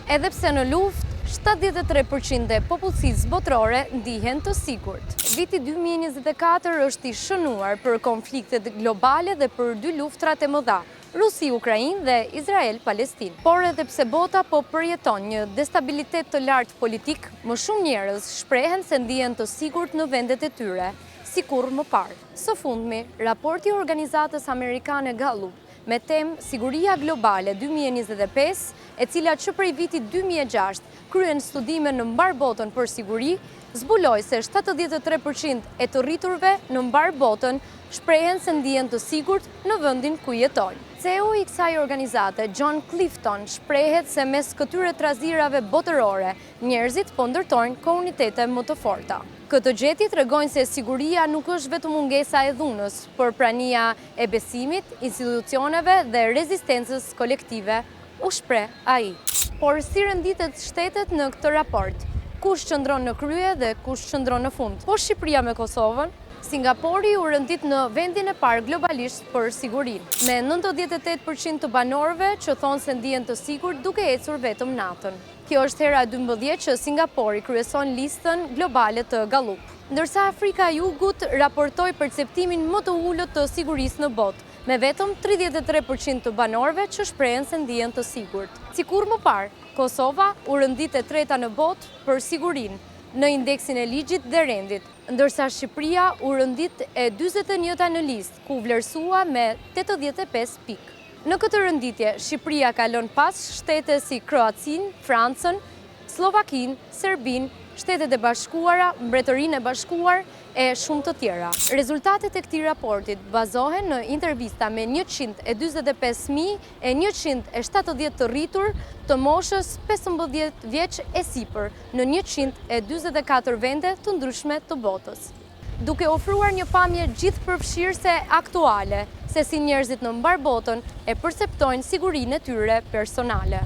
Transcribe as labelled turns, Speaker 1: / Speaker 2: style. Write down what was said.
Speaker 1: Edhe pse në luftë, 73 për qind e popullsisë botërore ndihen të sigurt. Viti 2024 është i shënuar për konfliktet globale dhe për dy luftrat e mëdha, Rusi-Ukrainë dhe Izrael-Palestinë. Por edhe pse bota po përjeton një destabilitet të lartë politik, më shumë njerëz shprehen se ndihen të sigurt në vendet e tyre, si kurrë më parë. Së fundmi, raporti i organizatës amerikane Gallup me temë Siguria Globale 2025, e cila që prej vitit 2006 kryen studime në mbarë botën për siguri, zbuloi se 73% e të rriturve në mbarë botën shprehen se ndihen të sigurt në vendin ku jetojnë. CEO i kësaj organizate, John Clifton, shprehet se mes këtyre trazirave botërore, njerëzit po ndërtojnë komunitete më të forta. Këto gjetje tregojnë se siguria nuk është vetëm mungesa e dhunës, por prania e besimit, institucioneve dhe rezistencës kolektive, u shpreh ai. Por si renditet shtetet në këtë raport? Kush qëndron në krye dhe kush qëndron në fund? Po Shqipëria me Kosovën? Singapori u rendit në vendin e parë globalisht për sigurinë, me 98% të banorëve që thonë se ndihen të sigurt duke ecur vetëm natën. Kjo është hera e 12 që Singapori kryeson listën globale të Gallup. Ndërsa Afrika e Jugut raportoi perceptimin më të ulët të sigurisë në botë, me vetëm 33% të banorëve që shprehen se ndihen të sigurt. Si kurrë më parë, Kosova u rendit e treta në botë për sigurinë, në indeksin e ligjit dhe rendit, ndërsa Shqipëria u rendit e 41-ta në listë, ku u vlerësua me 85 pikë. Në këtë renditje, Shqipëria ka lënë pas shtete si Kroacinë, Francën, Sllovakinë, Serbinë, Shtetet e Bashkuara, Mbretërinë e Bashkuar e shumë të tjera. Rezultatet e këtij raportit bazohen në intervista me 145.170 të rritur të moshës 15 vjeç e sipër në 144 vende të ndryshme të botës, duke ofruar një pamje gjithëpërfshirëse aktuale se si njerëzit në mbarë botën e perceptojnë sigurinë e tyre personale.